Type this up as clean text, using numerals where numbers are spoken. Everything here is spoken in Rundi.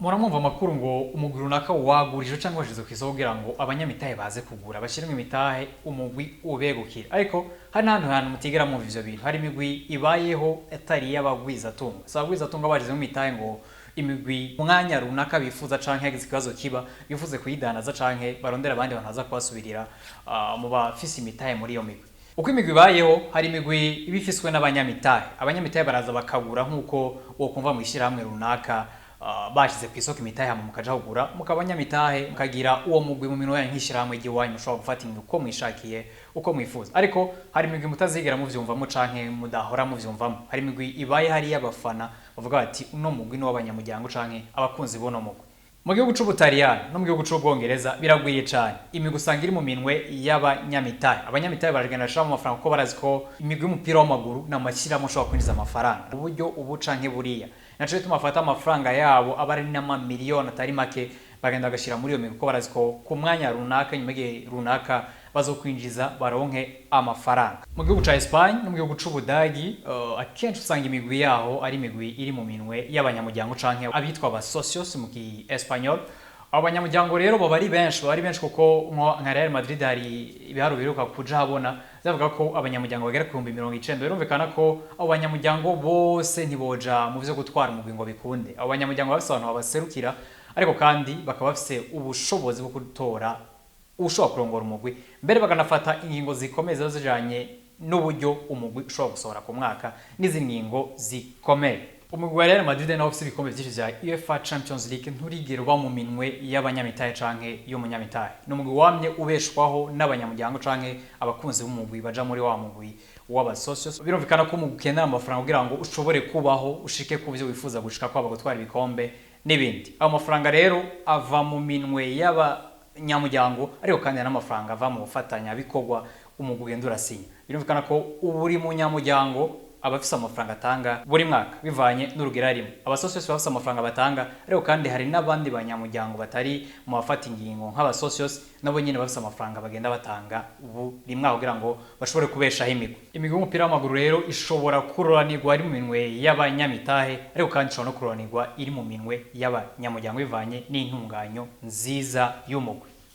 Muramwumva amakuru ngo umugwi runaka wagurije cyangwa washize ku isoko kugira ngo abanyamitahe baze kugura, bashyiremo imitahe, umugwi ubegukira. Ariko hari n'ahandi hantu mutigera mwumva ivyo bintu. Hari imigwi ibayeho atari iy'abagwizatunga. Si abagwizatunga bashizemo imitahe ngo imigwi umwanya runaka bifuza canke hagize ikibazo kiba bifuze kuyidandaza canke barondera abandi bantu baza kubasubirira mu bafise imitahe muri iyo migwi. Uko imigwi ibayeho, hari imigwi iba ifiswe n'abanyamitahe. Abanyamitahe baraza bakagura nk'uko wokumva mu ishyirahamwe runaka bashize ku isoko imitahe, hama mukaja kugura, mukaba abanyamitahe, mukagira uwo mugwi mu minwe yanyu nk'ishyirahamwe ry'iwanyu, mushobora gufata ingingo uko mwishakiye, uko mwifuza. Ariko hari imigwi mutazigera muvyumvamo canke mudahora muvyumvamo. Hari imigwi ibaye hariyo abafana bavuga bati: "Uno mugwi ni uw'abanyamuryango canke abakunzi b'uno mugwi." Mu gihugu c'Ubutaliyani no mu gihugu c'Ubwongereza biragwiye cane imigwi usanga iri mu minwe y'abanyamitahe. Abanyamitahe baragenda bashiramo amafaranga kuko barazi ko imigwi y'umupira w'amaguru ni amashyirahamwe ushobora kwinjiza amafaranga uburyo ubu canke buriya. Naco gituma bafata amafaranga yabo, aba ari n'amamiliyoni atari make, bagenda bagashyira muri iyo migwi kuko barazi ko ku mwanya runaka, nyuma y'igihe runaka, bazokwinjiza baronke amafaranga. Mu gihugu ca Espagne no mu gihugu c'Ubudagi akenshi usanga imigwi yaho ari imigwi iri mu minwe y'abanyamuryango canke abitwa aba socios mu ki espagnol. Abo banyamuryango rero baba ari benshi, baba ari benshi kuko nka Real Madrid hari ibiharuro biheruka kuja habona zavuga ko abanyamuryango bagera ku 90,000. Birumvikana ko abo banyamuryango bose ntiboja mu vyo gutwara umugwi ngo bikunde. Abo banyamuryango bafise abantu babaserukira, ariko kandi bakaba bafise ubushobozi bwo gutora ushobora kurongora umugwi, mbere bakanafata ingingo zikomeye ziba zijanye n'uburyo umugwi ushobora gusohora ku mwaka n'izindi ngingo zikomeye. Umugwi wa Real Madrid nawo ufise ibikombe vyinshi vya UEFA Champions League nturigera uba mu minwe y'abanyamitahe canke y'umunyamitahe. Ni umugwi wamye ubeshwaho n'abanyamuryango canke abakunzi b'umugwi baja muri wa mugwi w'abasocios. Birumvikana ko umugwi ukenera amafaranga kugira ngo ushobore kubaho, ushike ku vyo wifuza gushika, kwaba gutwara ibikombe n'ibindi. Ayo mafaranga rero ava mu minwe y'abanyamuryango, ariko kandi hari n'amafaranga ava mu bufatanyabikorwa umugwi ugenda urasinya. Birumvikana ko buri munyamuryango aba afise amafaranga atanga buri mwaka bivanye n'urugero arimo. Abasocios baba bafise amafaranga batanga, ariko kandi hari n'abandi banyamuryango batari mu bafata ingingo nk'abasocios, nabo nyene bafise amafaranga bagenda batanga buri mwaka kugira ngo bashobore kubeshaho imigwi. Imigwi y'umupira w'amaguru rero ishobora kuroranirwa ari mu minwe y'abanyamitahe, ariko kandi ishobora no kuroranirwa iri mu minwe y'abanyamuryango bivanye n'intunganyo nziza y'umugwi.